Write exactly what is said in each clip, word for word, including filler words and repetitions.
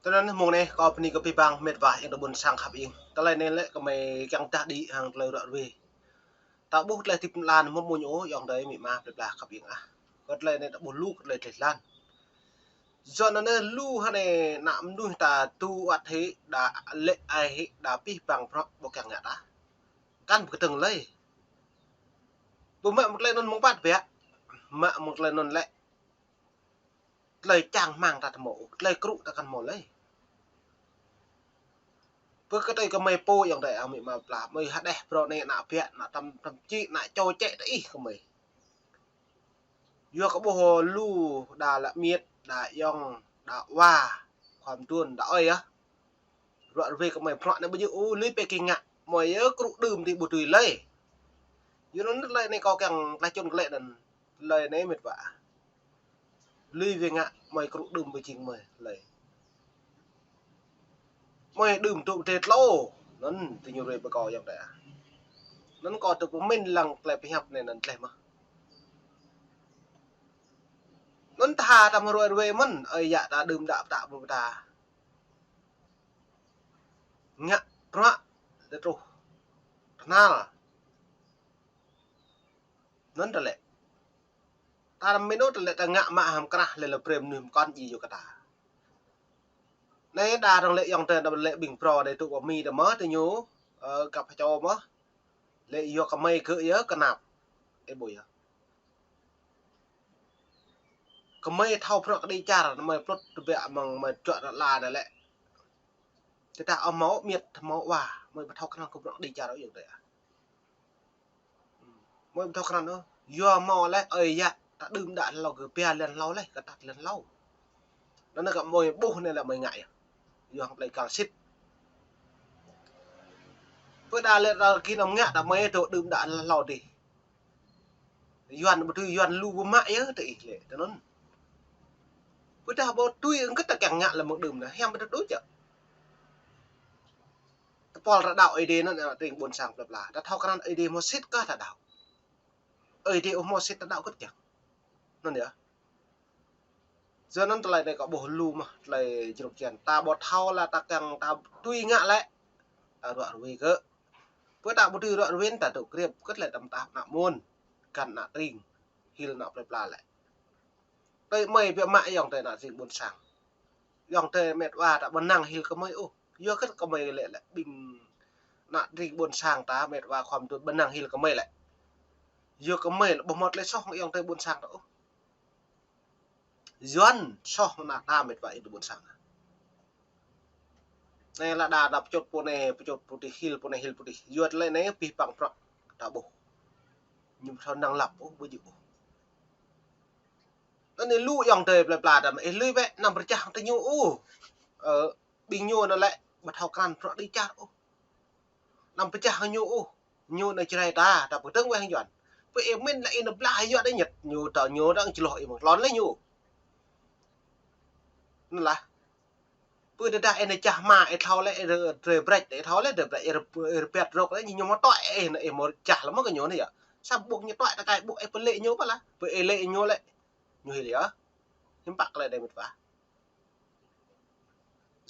Anŭn mông anai kâo bơni kơ abih bang met wa ayŏng adơi ƀôn sang khăp ing. Tơlơi anai lĕ kơmơi kiăng dah đĭ hăng tơlơi ruă ruê. Ta ƀuh tơlơi tip lan mơ̆ mơ̆n ôh ayŏng adơi amĭ ama plơi pla khăp ing ah. Kơ tơlơi anai ta ƀuh lu kơ tơlơi tlaih lan. Yua anŭn anai lu hơnai ană mơnuih ta tŭ ăt hĭ đa lĕ ai hĭ đa abih bang bruă ƀu kiăng ngă ta. Kăn pơkơdơ̆ng lơi. Pơmă mơ̆ng tơlơi anŭn mơ̆ng pă biă. Mă mơ̆ng tơlơi anŭn lĕ tơlơi čang rơmang ta tơmâo, tơlơi krŭ ta kăn hmâo lơi. Pơ kơ tơi kơmơi pô ayŏng adơi amĭ ama pla, mơi hơđeh brŏ anai ană biă, ană tăm, tăm čĭ, ană čô čĕ tơ ih kơmơi. Yua kơ ƀuh lu đa lă miet, đa ayŏng, đa wa, khua mơduôn, đa ơi ah. Ruă ruê kơmơi bruă anai ƀu djơ̆ ôh, lui pĕ kơ ngă, mơi yơh krŭ đưm tih ƀu tui lơi. Yua anŭn tơlơi anai kâo kiăng tlaih čun kơ lĕ anŭn. Tơlơi anai met wa. Lui wai ngă mơi krŭ đưm ƀu jing mơi lơi. Mơi đưm tŭ tê tlô. Anŭn tơ ñu ruai ƀơi kâo ayŏng adơi ah. Anŭn kâo tŭ pơmĭn lăng tơlơi pơhiăp anai anŭn tlaih mơ̆n. Anŭn tha ta mă ruai ruai mơ̆n, ơi yă ta đưm đă pơtă ƀu pơtă. Ngă bruă tơ truh tơhnal. Anŭn tơlơi. Ta mĭn ôh tơlơi ta ngă mă hăm krah lĕ lă brem mơnuih mơkŏn djai yua kơ ta. Anai đa rŏng lĕ ayŏng adơi đa lĕ ƀing phrâo anai tŭ pơ Mi đa mơ̆ tơ ñu, ơ, găp hơčô mơ̆. Lĕ yua kơmơi gơ̆ yơh kơnap. Ê ƀuh yơh. Kơmơi thâo bruă kơđi čar, mơi plŭt tơbiă mơ̆ng mơi juă ră la anai lĕ. Tơdah ơ hmâo miet hmâo wa, mơi ƀu thâo krăn kơ bruă kơđi čar ayŏng adơi ah. Mơi ƀu thâo krăn ôh. Yua hmâo lĕ ơi yă ta đưm đă hlâo kơ pia lăn hlâo lĕ, kơ tăt lăn hlâo. Anŭn kơ mơi ƀuh anai lĕ mơi ngă yơh. Yua hăng tơlơi kal sĭt. Pơ đa lĕ ta kơ năm ngă ta mơi tŭ đưm đă lăn hlâo dih. Yuan ƀu tui Yuan lu ƀu mă yơh tơ ih lĕ tơ anŭn. Pơ dah ƀu tui ơng kơ ta kiăng ngă lĕ mơ̆ng đưm anai, hiam ƀu tŭ đôč yơh. Tơpul ta đaŏ Ơi Adai anŭn, ană tring ƀôn sang plơi pla. Ta thâo krăn Ơi Adai hmâo sĭt kơ ta đaŏ. Ơi Adai ƀu hmâo sĭt ta đaŏ kơ̆t kiăng. Anŭn yơh. Yua anŭn tơlơi anai kâo ƀuh lu mơ̆n, tơlơi jrŭk jan. Ta ƀu thâo lă ta kiăng ta tui ngă lĕ. Ta ruă ruê kơ. Pơ ta ƀu tui ruă ruê ta tŭ kriăp kơ̆t lĕ tơm tah ană mơnuih. Găn ană tring. Hil ană plơi pla lĕ. Tơi mơi biă mă ayŏng adơi ană tring ƀôn sang. Ayŏng adơi met wa ta ƀu năng hil kơmơi ôh. Yua kơ kơmơi lĕ lĕ ƀing ană tring ƀôn sang ta met wa khua mơduôn ƀu năng hil kơmơi lĕ. Yua kơmơi lĕ ƀu hmâo tơlơi soh ayŏng adơi ƀôn sang ta ôh. Yuan soh ană ta met wa ayŏng adơi ƀôn sang. Anai lă đa đa pơčŭt pô anai, pơčŭt pô dih, hil pô anai, hil pô dih. Yua tơlơi anai abih bang bruă ta ƀuh. Ñu ƀu thâo năng lăp ôh, ƀu djơ̆ ôh. Anŭn anai lu ayŏng adơi plơi pla ta mă ih lui bĕ, năm pơčah tơ ñu ôh. Ơ, ƀing ñu anŭn lĕ ƀu thâo krăn bruă kơđi čar ôh. Năm pơčah ñu ôh. Ñu anai Jrai ta, ta pơkơdơ̆ng wai hăng Yuan. Pơ ih mĭn lĕ ih anai blah Yuan đe ñĕt. Ñu ta ñu đang čơloh ih mơ̆ng tlôn lĕ ñu. Anŭn lah. Pơ tơdah ih anai čah hma ih thâo lĕ ih drơi brĕč ih thâo lĕ drơi brĕč ih rơp-, ih rơpiăt rŏk lĕ ñu hmâo tuai ih anai ih hmâo čah lă mơ̆ kơ ñu anai yơh. Samơ̆ ƀuh ñu tuai tơkai ƀuh ih pơlĕ ñu pơ lah. Pơ ih lĕ ñu lĕ. Ñu hil yơh. Hiư̆m pă tơlơi anai met wa.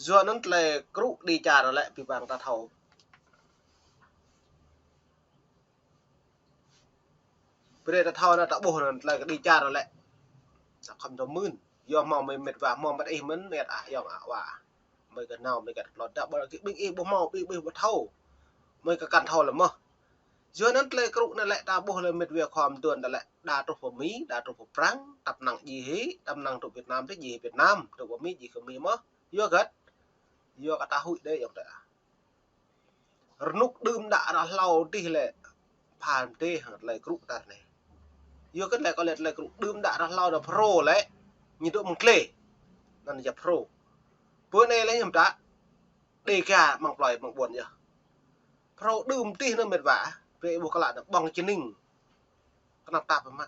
Yua anŭn tơlơi krŭ kơđi čar lĕ abih bang ta thâo. Brơi ta thâo anŭn ta ƀuh anŭn tơlơi kơđi čar lĕ. Ta khŏm thâo mưn. Yua hmâo mơi met wa hmâo met ih mơ̆n met ah ayŏng ah wa. Mơi kơ nao mơi kơ tlôn ta ƀuh kơ ƀing ih ƀu hmâo ƀing ih ƀu thâo. Mơi kơ kăn thâo lă mơ̆. Yua anŭn tơlơi krŭ anai lĕ ta ƀuh lĕ met wa khua mơduôn ta lĕ đa truh pơ Mi, đa truh pơ Prăng, tăp năng djai hĭ, tăp năng truh Việt Nam dih djai hĭ Việt Nam, truh pơ Mi djai kơ Mi mơ̆n. Yua hơget? Yua kơ ta huĭ đơi ayŏng adơi ah. Rơnŭk đưm đă ră hlâo dih lĕ pha mơdê hăng tơlơi krŭ ta anai. Yua kơ lĕ kơ lĕ tơlơi krŭ đưm đă ră hlâo đa phrâo lĕ ñu dŏ mơ̆ng glai. Anŭn yơh phrâo. Pơ anai lĕ hiư̆m ta. Đe ka mơ̆ng plơi mơ̆ng ƀuôn yơh. Phrâo đưm dih anŭn met wa. Brơi ƀuh kơ lă anŭn ƀơ̆ng čơning. Kơnăp tap mă.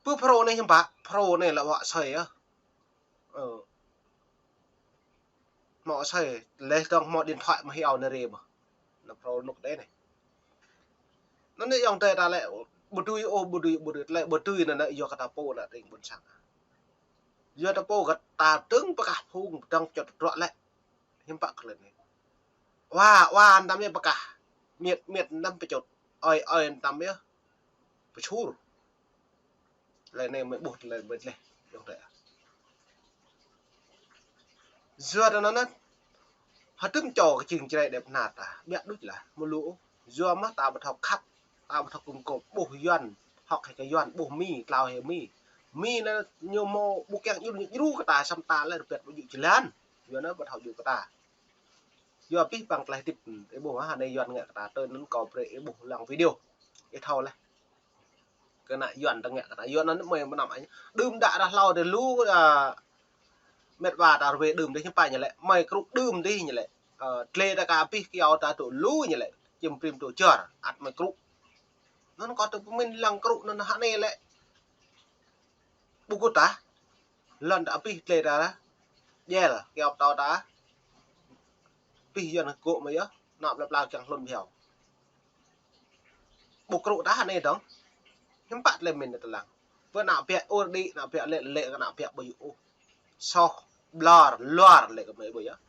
Pơ phrâo anai hiư̆m pă, phrâo anai lĕ wă sơi yơh. Ơ. Hmâo sơi, leh dong hmâo điện thoại mă hiao anai rê mơ̆n. Anŭn phrâo rơnŭk đe anai. Anŭn anai ayŏng adơi ta lĕ, ƀu dưi ôh, ƀu dưi, ƀu dưi, tơlơi ƀu dưi anŭn anai yua kơ ta pô ană tring ƀôn sang. Yua ta pô găt ta dơ̆ng pơkah phung dơ̆ng pơčŏt tơdruă lĕ. Hiư̆m pă kơ lĕ anai. Wa, wa anăm yơh pơkah. Miĕt, miĕt anăm pơčŏt. Ơi, ơi anăm yơh pơčur. Lĕ anai mơi ƀuh lĕ mơi lĕ. Yua anŭn. Yua anŭn anŭn. Hơdôm čô kơ čing črai đĕp nat ta. Biă đôč lah. Mơ̆ lu. Yua mơ̆ ta ƀu thâo khăp. Ta ƀu thâo kŭm kŏp. Ƀuh Yuan. Hŏk hĭ kơ Yuan. Ƀuh Mi. Tlao hĭ Mi. Mi anŭn ñu mơ̆ ƀu kiăng djru, ñu djru kơ ta samơ̆ ta lĕ rơbat ƀu djơ̆ jơlan. Yua anŭn ƀu thâo djru kơ ta. Yua abih bang tơlơi hơdip, ih ƀuh hă, anai Yuan ngă kơ ta tơl anŭn kâo brơi ih ƀuh lăng video. Ih thâo laih. Kơ ană Yuan tơ ngă kơ ta, Yuan anŭn mơi mơnam anai. Đưm đă ră hlâo dih lu, a, mĕt wa ta rơwĕ đưm dih hiư̆m pă ñu lĕ, mơi krŭ đưm dih ñu lĕ. Ơ, tlĕ ta kơ abih kyâo ta tŭ lu ñu lĕ, čim prim tŭ čar, ăt mơi krŭ. Anŭn kâo tŭ pơmĭn lăng krŭ anŭn hă anai lĕ. Ƀu kơ ta, lŏn ta abih tlĕ ta, jel, kyâo pơtâo ta, abih Yuan gŏ mơi yơh, ană plơi pla kiăng hlŭn bhiâo. Ƀu krŭ ta anai dơ̆ng, hiư̆m pă tơlơi mĭn ta lăng. Pơ ană biă ur đĭ, ană biă lĕ, lĕ kơ ană biă ƀu yua ôh. Soh, ƀlŏr, luar lĕ kơ mơi ƀu yơh.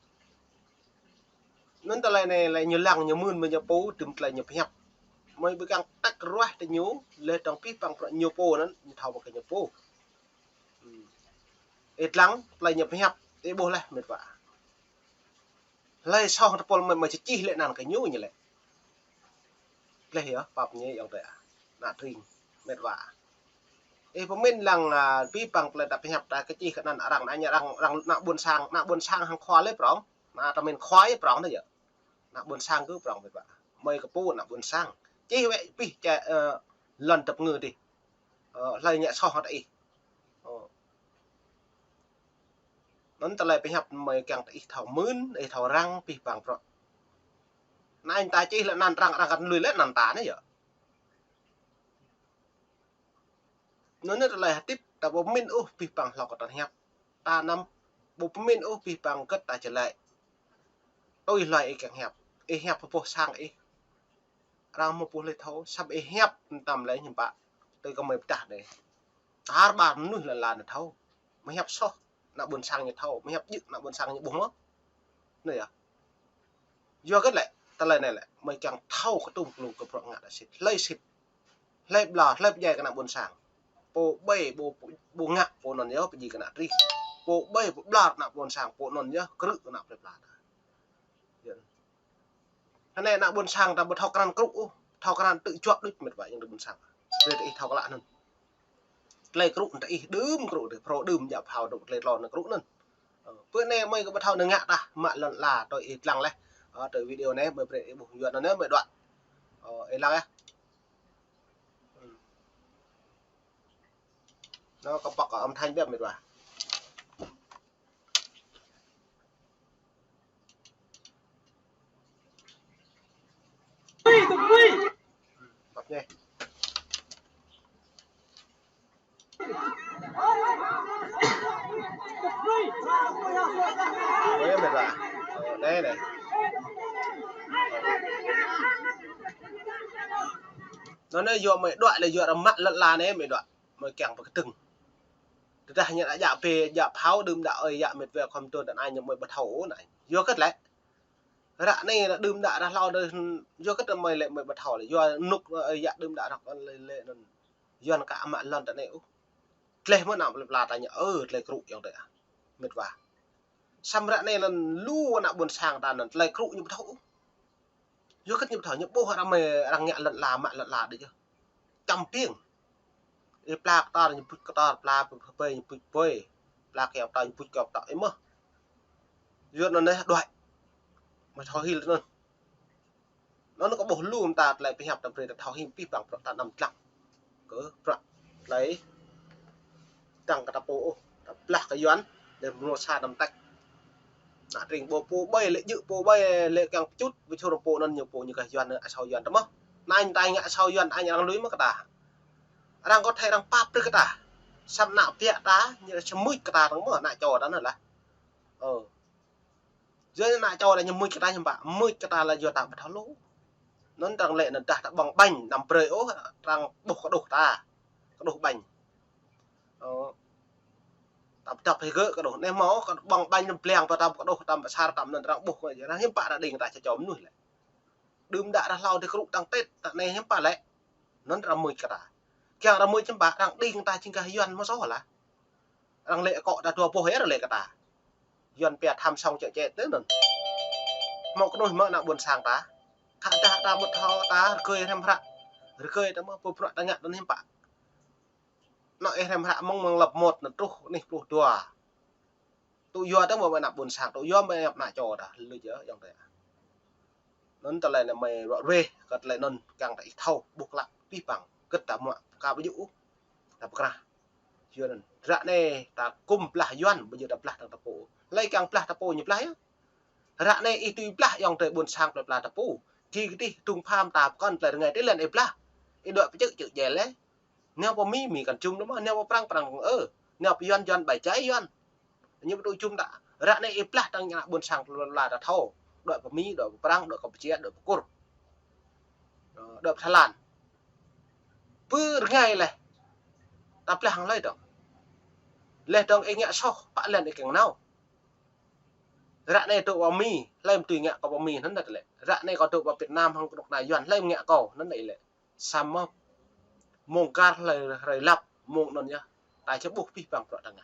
Anŭn tơlơi anai lĕ ñu lăng ñu mưn mơi ñu pô, tơm tơlơi ñu pơhiăp. Mơi ƀu kiăng tăk ruah tơ ñu, lĕ dơ̆ng abih bang bruă ñu pô anŭn, ñu thâo mă kơ ñu pô. Hmm. Ih lăng, tơlơi ñu pơhiăp, ih ƀuh laih mĕt wa. Hlơi soh tơpul mơi, mơi čih lĕ anăn kơ ñu ñu lĕ. Gleh yơh, pap ñu yơh tơ. Ană tring, mĕt wa. Ih pơmĭn lăng, a, abih bang tơlơi ta pơhiăp ta kơ čih kơ anăn arăng, ană arăng, arăng ană ƀuôn sang, ană ƀuôn sang hăng khua lĕ prŏng. Ană ta mĭn khua yơh prŏng tơ yơh. Ană ƀuôn sang kơ prŏng mĕt wa. Mơi kơ pô ană ƀuôn sang. Čih wĕ abih čă, ơ, lŏn tơpơngư dih. Ơ, hlơi ngă soh hăng ta ih. Ơ. Anŭn tơlơi pơhiăp mơi kiăng ta ih thâo mưn, ih thâo răng, abih bang bruă. Anai ta čih lĕ anăn răng, răng kăn lui lĕ anăn ta anai yơh. Anŭn tơlơi hơdip ta ƀu pơmĭn ôh abih bang hlâo kơ ta hiăp. Ta anăm ƀu pơmĭn ôh abih bang gĕt ta čơlĕ. Tui hlơi ih kiăng hiăp. Ih hiăp pơpŭ sang ih. Arăng mơ̆ pŭ lĕ thâo, samơ̆ ih hiăp anăm lĕ hiư̆m pă. Tui kơ mơi pơdah anai. Tar ƀar mơnuih lăn la anai thâo. Mơi hiăp soh, ană ƀuôn sang ñu thâo. Mơi hiăp djơ̆, ană ƀuôn sang ñu ƀuh mơ̆. Anai yơh. Yua kơ lĕ, tơlơi anai lĕ, mơi kiăng thâo kơtum kơlu kơ bruă ngă ta sĭt. Hlơi sĭt. Hlơi ƀlŏr, hlơi pơdjai kơ ană ƀuôn sang. Pô ƀai, pô, pô, pô ngă, pô anŭn yơh, pơdjai kơ ană tring. Pô ƀai, pô ƀlŏr ană ƀuôn sang, pô anŭn yơh, krư̆ kơ ană plơi pla ta. Yơh. Hơnai ană ƀuôn sang ta ƀu thâo krăn krŭ ôh, thâo krăn tŭ juă đôč mĕt wa yang tơ ƀuôn sang. Brơi ta ih thâo klă anŭn. Tơlơi krŭ ta ih đưm krŭ dih, phrâo đưm djă phao dŏ tơlơi tlôn anŭn krŭ anŭn. Ơ, pơ anai mơi kơ ƀu thâo anŭn ngă tah, mă lŏn la tui ih lăng laih. Ơ, tui video anai mơi brơi ih ƀuh Yuan anŭn anai mơi đuaĭ. Ơ, ih lăng yơh. Anŭn kơ pŏk kơ âm thanh biă mĕt wa. Pap nhai. Ơ, anai mĕt wa. Ơ, anai, anai. Anŭn anai yua mơi đuaĭ lĕ yua arăng mă lŏn la anai mơi đuaĭ. Mơi kiăng pơkơdơ̆ng. Tơdah ñu djă pê, djă phao đưm đă ơi yă mĕt wa khŏm tơl anai ñu mơi ƀu thâo anai. Yua kơ lĕ. Ră anai đưm đă ră hlâo dih, yua kơ tơ mơi lĕ mơi ƀu thâo lĕ. Yua nuk ơi yă đưm đă ră lĕ, lĕ anŭn. Yuan kơ mă lŏn ta anai ôh. Tơlơi mơ̆ ană plơi pla ta ñu, ơ, tơlơi krŭ yang tơ. Mĕt wa. Samơ̆ ră anai anŭn lu ană ƀuôn sang ta anŭn tơlơi krŭ ñu ƀu thâo ôh. Yua kơ ñu ƀu thâo, ñu ƀuh arăng mơi, arăng ngă lŏn la, mă lŏn la dih yơh. Čăm piêng. Ih pla kơtor ñu puč kơtor, pla pơi ñu puč pơi. Pla kyâo pơtâo ñu puč kyâo pơtâo ih mơ̆. Yua anŭn anai đuaĭ. Mơi thâo hil anŭn. Anŭn kơ ƀuh lu mơta tơlơi pơhiăp ta brơi ta thâo hil abih bang bruă ta anăm dlăng. Kơ bruă tơlơi dăng kơ ta pô ôh, ta blah kơ Yuan, lĕ mơnuih sa anăm tăk. Ană tring ƀu pô ƀai lĕ djơ̆ pô ƀai lĕ kiăng pơčŭt, pơčŭt pô anŭn ñu pô ñu kơ Yuan, asâo Yuan tơ mơ̆. Anai ta ngă asâo Yuan, anai arăng lui mơ̆ kơ ta. Arăng kơ thâo arăng pap brơi kơ ta. Samơ̆ ană biă ta, ñu čơmưč kơ ta tơ mơ̆, ană čô ta anŭn lah. Ơ. Yua ană čô ta ñu mưč kơ ta hiư̆m pă, mưč kơ ta lĕ yua ta ƀu thâo lu. Anŭn arăng lĕ anŭn dah ta ƀơ̆ng ƀañ, anăm brơi ôh, arăng ƀuh kơđuh ta. Kơđuh ƀañ. Ơ. Tơpă tơpă hơgĕt kơ đôh, anai hmâo kơ ƀơ̆ng ƀañ lăm pliăng, tơpă tơpă kơ đôh, tơpă sar, tơpă anŭn arăng ƀuh kơ yơh. Anŭn hiư̆m pă arăng đing ta čơčô mơnuih lĕ. Đưm đă arăng hlâo dih kơrŭ tăng tết, ta anai hiư̆m pă lĕ. Anŭn arăng mưč kơ ta. Kiăng arăng mưč hiư̆m pă, arăng đing ta jing gah Yuan hmâo soh lah. Arăng lĕ akŏ ta dua boh yơh arăng lĕ kơ ta. Yuan pia tham song chợ chết tơ anŭn. Hmâo kơnuih mơ̆ ană ƀôn sang ta. Khă dah ta ƀu thâo ta rơgơi hrăm hră. Rơgơi ta mơ̆ pơpruă ta ngă anŭn hiư̆m pă. Anŏ ih hrăm hră mơ̆ng, mơ̆ng lăp một anŭn truh anih pluh dua. Tŭ yua tơ mơ̆ ană ƀôn sang, tŭ yua mơ̆ ană čô ta, luč yơh, ayŏng adơi. Anŭn tơlơi anai mơi ruă ruêh, kơ tơlơi anŭn kiăng ta ih thâo, ƀuh klă, pih pang, kơ ta mă, ka ƀu djơ̆ ôh, ta pơkrah. Yua anŭn, ră anai ta kŭm blah Yuan, ƀu djơ̆ ta blah tơ̆ng ta pô. Hlơi kiăng blah ta pô ñu blah yơh. Ră anai ih tui blah ayŏng adơi ƀôn sang plơi pla ta pô. Gih kơdih trùng pham ta pơkŏn tơlơi rơngai tơlơi anŭn ih blah. Ih đuaĭ pơčơ̆ čơ̆ jel lĕ. Nao pơ Mi, Mi kăn jum lĕ mơ̆, nao pơ Prăng, Prăng ơ. Nao pơ Yuan, Yuan ƀai jai Yuan. Ñu ƀu tŭ jum ta. Ră anai ih blah tơ̆ng ană ƀôn sang plơi pla ta thâo. Đuaĭ pơ Mi, đuaĭ pơ Prăng, đuaĭ Kampuchia, đuaĭ pơ Kur. Ơ, đuaĭ pơ Thái Lan. Pơ rơngai leh. Ta blah hăng hlơi dơ̆ng. Leh dơ̆ng ih ngă soh, pă lăn ih kiăng nao. Ră anai dŏ pơ Mi, hlơi mơ̆ tui ngă kâo pơ Mi anŭn đah lĕ. Ră anai kâo dŏ pơ Việt Nam hăng kơnuk kơna Yuan, hlơi mơ̆ ngă kâo anŭn đah lĕ. Samơ̆ mông kar hlơi hrơi lăp, mông anŭn yơh. Ta či ƀuh pih pang bruă ta ngă.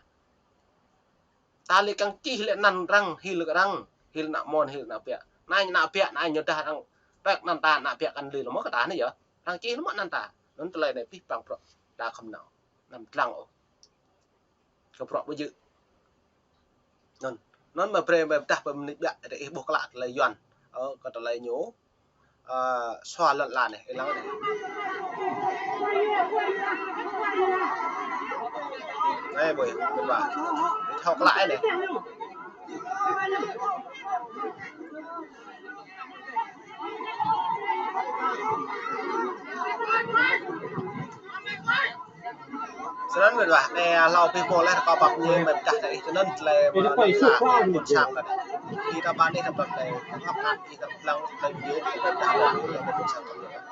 Ta lĕ kiăng čih lĕ anăn arăng, hil kơ arăng, hil ană mơnuih, hil ană biă. Anai ană biă, anai ñu dah arăng pĕk anăn ta, ană biă kăn lui lĕ mơ̆ kơ ta anai yơh. Arăng čih lĕ mơ̆ anăn ta. Anŭn tơlơi anai pih pang bruă ta khŏm nao. Anăm dlăng ôh. Kơ bruă ƀu djơ̆. Anŭn, anŭn mơi brơi mơi pơdah pơ mơnuih biă, ih ƀuh klă tơlơi Yuan. Ơ, kơ tơlơi ñu. Ơ, sua lŏn la anai, ih lăng anai. Anai, ƀuh, ƀuh ƀă. Ih thâo klă anai. Snăn mĕt wa, anai hlâo pih mơ̆ leh kâo pap ñu mĕt kah anai, snăn tơlơi mơ̆ anai sa, ƀôn sang anai. Ih ta ƀan ih ta pap anai, hăp hăp ih ta lăng tơlơi video, mĕt kah anai, ƀôn sang anai.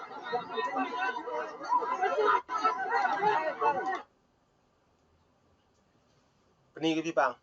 Bơni kơ pih pang.